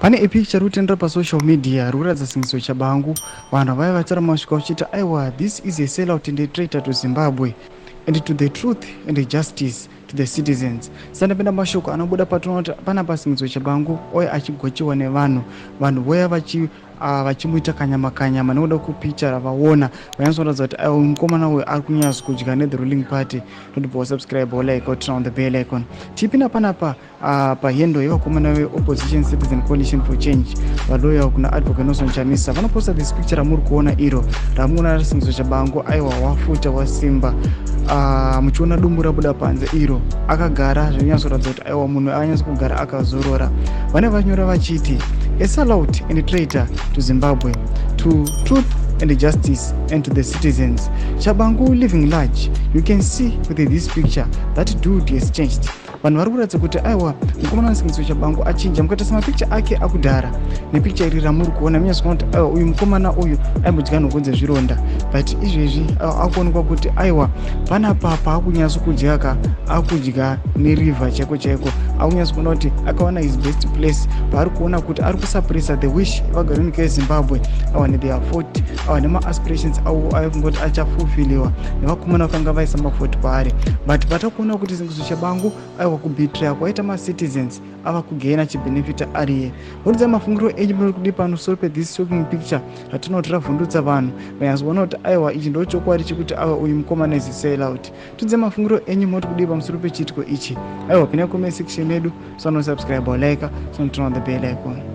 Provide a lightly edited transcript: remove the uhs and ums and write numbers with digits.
Pane ipicture iri kutenderera pasocial media iri kuratidza Singiso Chabangu. Vanhu vaiva vatora masvika vachiti aiwa, this is a sellout and a traitor to Zimbabwe and to the truth and the justice to the citizens. Sandapinda mashoko anobuda patinoona kuti panapa Singiso Chabangu oya achigochiwa nevanhu. Vanhu voya vachimuita kanyama kanyama nekuda kupicha ravaona. Vanyatsoratidza kuti aiwa, mukomana uyu ari kunyatso kudya nethe ruling party. Totibva wasubscribe, like, turn on the bell icon. Tipinda panapa pahandle yevakomana veopposition Citizen Coalition for Change, valoyal kuna Advocate Nelson Chamisa. Vanoposta this picture ramuri kuona iro, ramuona raSingiso Chabangu. Aiwa, wafuta wasimba, muchiona dumbu rabuda panze iro, akagara zvinonyatsoratidza kuti aiwa, munhu akanyatso kugara akazorora. Vane vanyora vachiti, "A sellout and traitor to Zimbabwe, to truth and justice and to the citizens. Chabangu living large. You can see with this picture that dude has changed." Vanhu vari kuratidza kuti aiwa, mukomana waSingiso Chabangu achinja. Mukatarisa mapicture ake akudhara nepicture iri ramuri kuona, munyatsokuona kuti aiwa, uyu mukomana uyu aimbodya nhoko dzezvironda, but izvezvi akuonekwa kuti aiwa, panapa paakunyatso kudya ka, akudya neriver chaiko chaiko. Akunyatso kuona kuti akawana his best place paari kuona kuti ari kusuppressa the wish vagari venyika yeZimbabwe awa netheir vote, awa nemaaspirations avo aikungoti achafulfiliwa nevakomana vakanga vaisa mavhoti paari. But patakuona kuti Singiso Chabangu aiwa, kubetraya kwaita macitizens, ava kugaina chibenefita ariye. Muridza mafungiro enyu muri kudi pamusoro pethis shocking picture ratinoti ravhundutsa vanhu. Vanyatsoona kuti aiwa, ichi ndo chokwadi chekuti aiwa, uyu mukomana is sellout. Tudze mafungiro enyu, moti kudii pamusoro pechiitiko ichi? Aiwa, pinai comment section yedu, sonosubscribe, like, sonoturn on the bell icon.